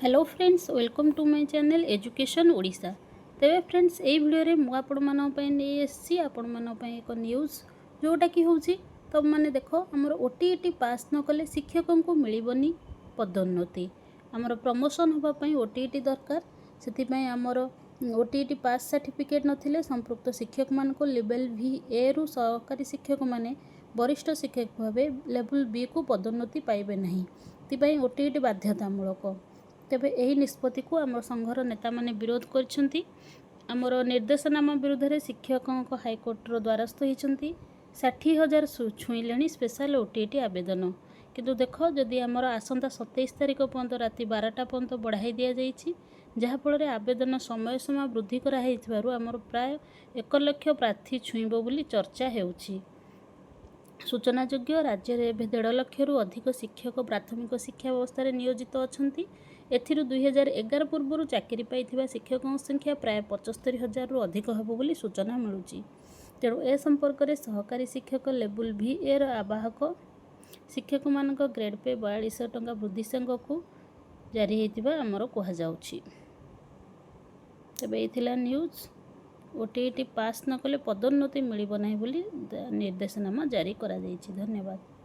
Hello friends, welcome to my channel Education Odisha. ତେବେ friends, ଏଇ ଭିଡ଼ିଓରେ ମୁଁ ଆପଣମାନଙ୍କ ପାଇଁ ନେଇ ଆସିଛି ଆପଣମାନଙ୍କ ପାଇଁ ଏକ ନ୍ୟୁଜ୍, ଯେଉଁଟାକି ହେଉଛି, ତୁମମାନେ ଦେଖ, ଆମର ଓଟିଇଟି ପାସ୍ ନ କଲେ ଶିକ୍ଷକଙ୍କୁ ମିଳିବନି ପଦୋନ୍ନତି। ଆମର ପ୍ରମୋସନ୍ ହେବା ପାଇଁ ଓଟିଇଟି ଦରକାର। ସେଥିପାଇଁ ଆମର ଓଟିଇଟି ପାସ୍ ସାର୍ଟିଫିକେଟ୍ ନଥିଲେ ସମ୍ପୃକ୍ତ ଶିକ୍ଷକମାନଙ୍କୁ ଲେଭେଲ୍ ଭି ଏରୁ ସହକାରୀ ଶିକ୍ଷକମାନେ ବରିଷ୍ଠ ଶିକ୍ଷକ ଭାବେ ଲେଭେଲ୍ ବିକୁ ପଦୋନ୍ନତି ପାଇବେ ନାହିଁ। ସେଥିପାଇଁ ଓଟିଇଟି ବାଧ୍ୟତାମୂଳକ। ତେବେ ଏହି ନିଷ୍ପତ୍ତିକୁ ଆମ ସଂଘର ନେତାମାନେ ବିରୋଧ କରିଛନ୍ତି। ଆମର ନିର୍ଦ୍ଦେଶନାମା ବିରୁଦ୍ଧରେ ଶିକ୍ଷକଙ୍କ ହାଇକୋର୍ଟର ଦ୍ୱାରସ୍ଥ ହୋଇଛନ୍ତି। 60,000 ଛୁଇଁଲେଣି ସ୍ପେଶାଲ ଓଟିଇଟି ଆବେଦନ। କିନ୍ତୁ ଦେଖ, ଯଦି ଆମର ଆସନ୍ତା 27 ତାରିଖ ପର୍ଯ୍ୟନ୍ତ ରାତି 12ଟା ପର୍ଯ୍ୟନ୍ତ ବଢ଼ାଇ ଦିଆଯାଇଛି, ଯାହାଫଳରେ ଆବେଦନ ସମୟ ସୀମା ବୃଦ୍ଧି କରାହେଇଥିବାରୁ ଆମର ପ୍ରାୟ 1 ଲକ୍ଷ ପ୍ରାର୍ଥୀ ଛୁଇଁବ ବୋଲି ଚର୍ଚ୍ଚା ହେଉଛି। ସୂଚନାଯୋଗ୍ୟ, ରାଜ୍ୟରେ ଏବେ 1.5 ଲକ୍ଷରୁ ଅଧିକ ଶିକ୍ଷକ ପ୍ରାଥମିକ ଶିକ୍ଷା ବ୍ୟବସ୍ଥାରେ ନିୟୋଜିତ ଅଛନ୍ତି। ଏଥିରୁ 2011 ପୂର୍ବରୁ ଚାକିରି ପାଇଥିବା ଶିକ୍ଷକଙ୍କ ସଂଖ୍ୟା ପ୍ରାୟ 75,000ରୁ ଅଧିକ ହେବ ବୋଲି ସୂଚନା ମିଳୁଛି। ତେଣୁ ଏ ସମ୍ପର୍କରେ ସହକାରୀ ଶିକ୍ଷକ ଲେଭେଲ୍ ଭି ଏର ଆବାହକ ଶିକ୍ଷକମାନଙ୍କ ଗ୍ରେଡ଼୍ ପେ 4200 ଟଙ୍କା ବୃଦ୍ଧି ସାଙ୍ଗକୁ ଜାରି ହୋଇଥିବା ଆମର କୁହାଯାଉଛି। ତେବେ ଏଇ ଥିଲା ନ୍ୟୁଜ୍। ଓଟିଇଟି ପାସ୍ ନ କଲେ ପଦୋନ୍ନତି ମିଳିବ ନାହିଁ ବୋଲି ନିର୍ଦ୍ଦେଶନାମା ଜାରି କରାଯାଇଛି। ଧନ୍ୟବାଦ।